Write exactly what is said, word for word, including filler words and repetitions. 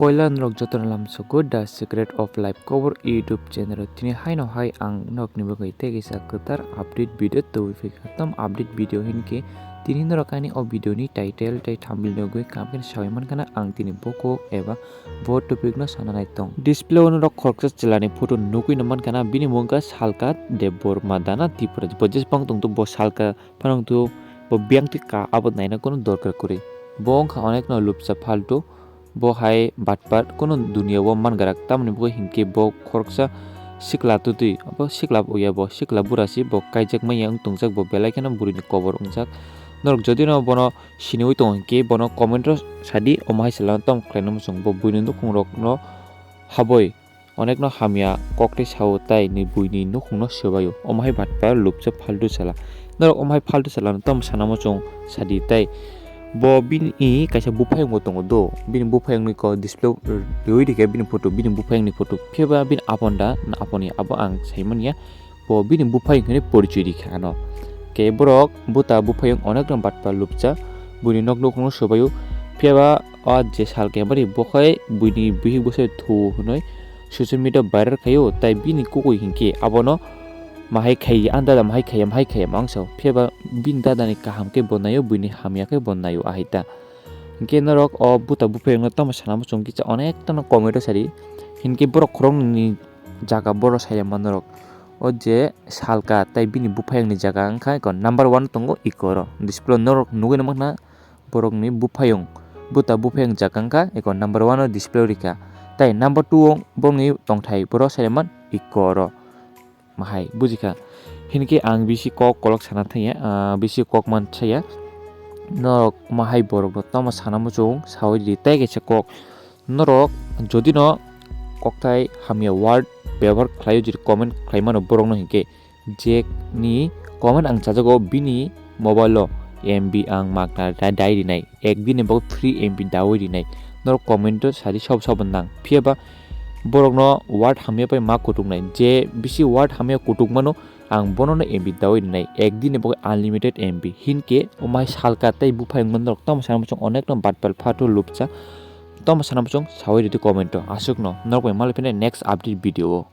Poila norok jotono lamsogo The Secret of Life Cover YouTube channel o. Tini haino hai ang norokni bagwi tei kaisa kwtal update video tubui phaikha. Tam update video hinkhe tini norok ani o video ni title tei thumbnail nugwi kaham khe sawi mankha na ang tini bo kok eba bo topic no sana nai tong. Display o norok khoroksa chwla ni photo nugwi no mankha na, bini mung kha Salka Debbarma Dana Tripura. Bo jesbang tongthogo bo Salka phano wngthogo, bo biyang twi ka abo naina kunu dorkar kwrwi. Bo wngkha onekno lupsa phaltu, bo hai batpar kunu duniya o mangwrak, tamoni bagwi hinkhe bo khoroksa sikla twtwi, abo sikla bo ya, bo sikla bura se, bo kaijak manya wng tongjak, bo belai kheno bwrwini kobor wngjak. Norok jodi no bono siniwi tongo hinkhe bono comment o sadi, omo hai se lama tamo khlaina muchung, bo buini nukhungrokno habwi onekno hamya kok tei sao, tai ni buini nukhungno swbaio. Omo hai batpar lupsa phaltu chwla. Norok omo hai phaltu chwlano tamo sana muchung sadi, tai bo bini kaisa buphayung bo tongo do. Bini buphayungni kok display riwi rikha bini photo, bini buphayungni photo. Phiya ba bini apon da na aponi abo ang sai manya. Bo bini buphayung hinwi porichoi rikha ano. Khe borok buta buphayung onekno batpar lupsa, buini nok nukhungno swbaio. Phiya ba o je Salka Debbarma bo khai buini bihik bwsai thu hwnwi social media viral khaio, tai bini kukui hinkhe abono mahai khai, ang dada mahai khai, mahai khai, ang sao. Phiya ba bini dadani kaham khe bo naio, buini hamya khe bo naio, ahai ta. Hinkhe norok o buta buphayungno tamo sana muchung kisa onek tano comment o sadi. Hinkhe borok khoroknwini jaga borok sailama norok. O je Salka tai bini buphayungni jaga wngkha eko number one tongo eko oro. Display o norok nugwi no mankha borokni buphayung, buta buphayung jaga wngkha eko number one o display o rikha. Tai number two o borokni tongthai borok sailama eko oro. Mahai bujikha. Hinkhe ang bisi kok kolok sana thangya, ah, bisi kok man saya. Norok mahai borokno tamo sana muchung sawi di, tai kaisa kok. Norok jodi no kokthai hamya word bebohar khlaio, jodi comment khlai mano borokno hinkhe, je ni comment ang chajago bini mobile o M B ang magna dai rinai, ek din ni bagwi free M B dawi rinai. Norok comment o sadi sob sob nang. Phiya ba borokno word hamya bai ma kutuknai. Je bisi word hamya kutuk mano, ang bonono M B dawi rinai. Ek din ni bagwi unlimited M B. Hinkhe omai Salka tai buphayung norok tamo sana muchung onekno batpal phaltu lupsa. Tamo sana muchung sawi ridi comment o. Aswkno norok bai malai phina next update video o.